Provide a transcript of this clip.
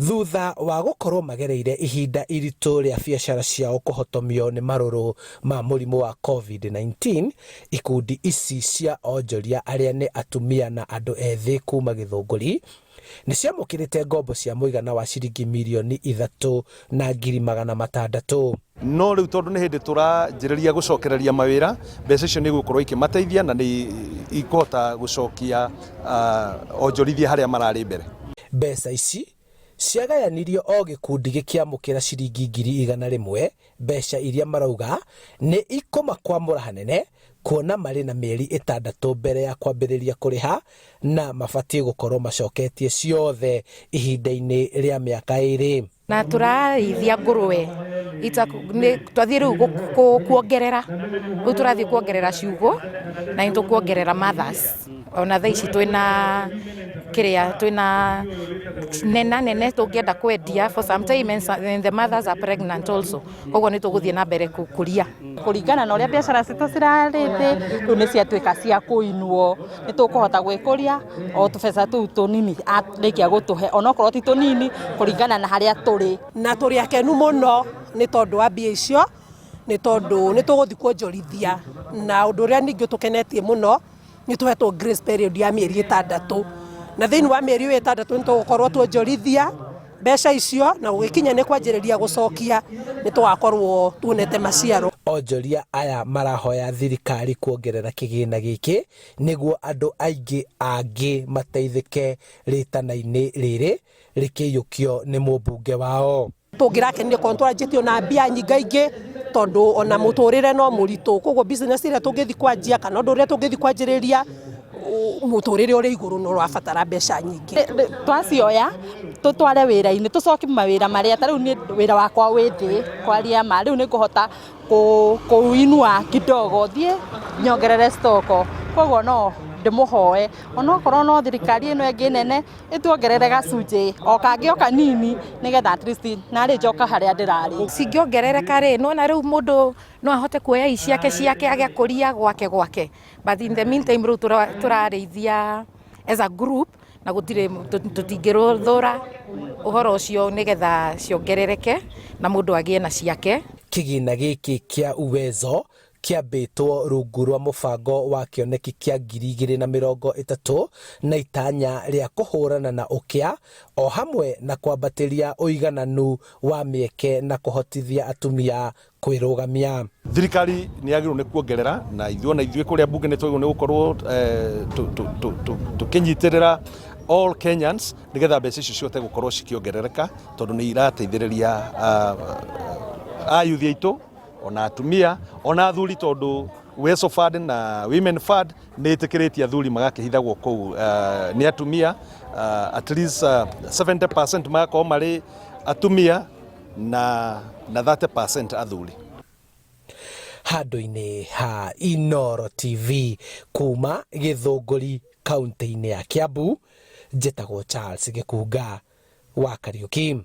Thutha wa gũkorwo magereire ihinda iritũ rĩa biacara ciao kũhotomio nĩ marũrũ ma mũrimũ wa Covid-19, ikundi ici cia onjoria arĩa nĩ atumia na andũ ethĩ kuma Gĩthũngũri nĩ ciamũkĩrĩte ngombo cia mũigana wa ciringi mirioni 6,600,000. No rĩu tondũ nĩ hĩndĩ tũranjĩrĩria gũcokereria mawĩra, mbeca icio nĩ igũkorwo ikĩmateithia na nĩ ikũhota gũcokia onjorithia harĩa mararĩ mbere. Mbeca ici ciagayanirio o gĩkundi gĩkĩamũkĩra ciringi 100,000, mbeca iria marauga nĩ ikũmakwamũra hanene kuona marĩ na mĩeri 6 mbere ya kwambĩrĩria kũrĩha na mabatiĩ gũkorwo macoketie ciothe ihinda-inĩ rĩa mĩaka 2. Na tũrarĩithia ngũrũwe twathiĩ rĩu kuongerera, rĩu tũrathiĩ kuongerera ciugũ na nĩ tũkuongerera mothers. Ona thaa ici twĩna kĩrĩa, twĩna nena nene tũngĩenda kwendia for some time and the mothers are pregnant also, koguo nĩ tũgũthiĩ na mbere gũkũria. Kũringana na ũrĩa biacara citũ cirarĩ thĩ, rĩu nĩ ciatuĩka cia kũinwo, nĩ tũkũhota gwĩkũria o tũbeca tũu tũnini arĩkia gũtũhe, onokorwo ti tũnini kũringana na harĩa tũrĩ. Na tũrĩ akenu mũno nĩ tondũ wa mbia icio, nĩ tondũ nĩ tũgũthiĩ kuonjorithia, na ũndũ ũrĩa ningĩ ũtũkenetie mũno nĩ tũhetwo grace period ya mĩeri 6, na thĩinĩ wa mĩeri ĩyo 6 nĩ tũgũkorwo tuonjorithia mbeca icio, na gũgĩkinya nĩ kwanjĩrĩria gũcokia nĩ tũgakorwo tuonete maciaro. Onjoria aya marahoya thirikari kuongerera kĩgĩna gĩkĩ nĩguo andũ aingĩ angĩ mateithĩke rĩtana-inĩ rĩrĩ rĩkĩiyũkio nĩ mũmbunge wao. Tũngĩrakenire korwo twanjĩtio na mbia nyingaingĩ, tondũ ona mũtũrĩre no mũritũ, koguo business ĩrĩa tũngĩthiĩ kwanjia kana ũndũ ũrĩa tũngĩthiĩ kwanjĩrĩria, mũtũrĩre ũrĩ igũrũ na ũrabatara mbeca nyingĩ. Twacioya tũtware wĩra-inĩ, tũcokie mawĩra marĩa, ta rĩu niĩ wĩra wakwa wĩ thĩ kwaria ma, rĩu nĩ ngũhota kũinua kidogo thiĩ nyongerere stock, koguo no ndĩmũhoe onokorwo no thirikari ĩno ĩngĩ nene ĩtuongerere gacunjĩ o kangĩ o kanini nĩgetha at least narĩ njoka harĩa ndĩrarĩ. Cingĩongerereka rĩ, nĩwona rĩu mũndũ no ahote kuoya i ciake ciake agakũria gwake gwake, but in the meantime rĩu tũrarĩithia as a group na gũtirĩ tũtingĩrũthũra ũhoro ũcio nĩgetha ciongerereke na mũndũ agĩe na ciake. Kĩgĩna gĩkĩ kĩa Uwezo kĩambĩtwo rungu rwa mũbango wa kĩoneki kĩa 2030 na itanya rĩa kũhũrana na ũkĩa o hamwe na kwambatĩria ũigananu wa mĩeke na kũhotithia atumia kwĩrũgamia. Thirikari nĩ yagĩrĩirwo nĩ kuongerera, na ithuĩ ona ithuĩ kũrĩa mbunge nĩ twagĩrĩirwo nĩ gũkorwo tũkĩnyitĩrĩra all Kenyans nĩgetha mbeca icio cihote gũkorwo cikĩongerereka, tondũ nĩ irateithĩrĩria ayuthi aitũ ona atumia ona athuri, tondũ Uwezo Fund na Women Fund nĩ ĩtĩkĩrĩtie athuri magakĩhithagwo kũu nĩ atumia, at least 70% magakorwo marĩ atumia na 30% athuri. Handũ-inĩ ha Inooro TV kuma Gĩthũngũri kaunti-inĩ ya Kiambu, njĩtagwo Charles Gĩkunga wa Kariuki.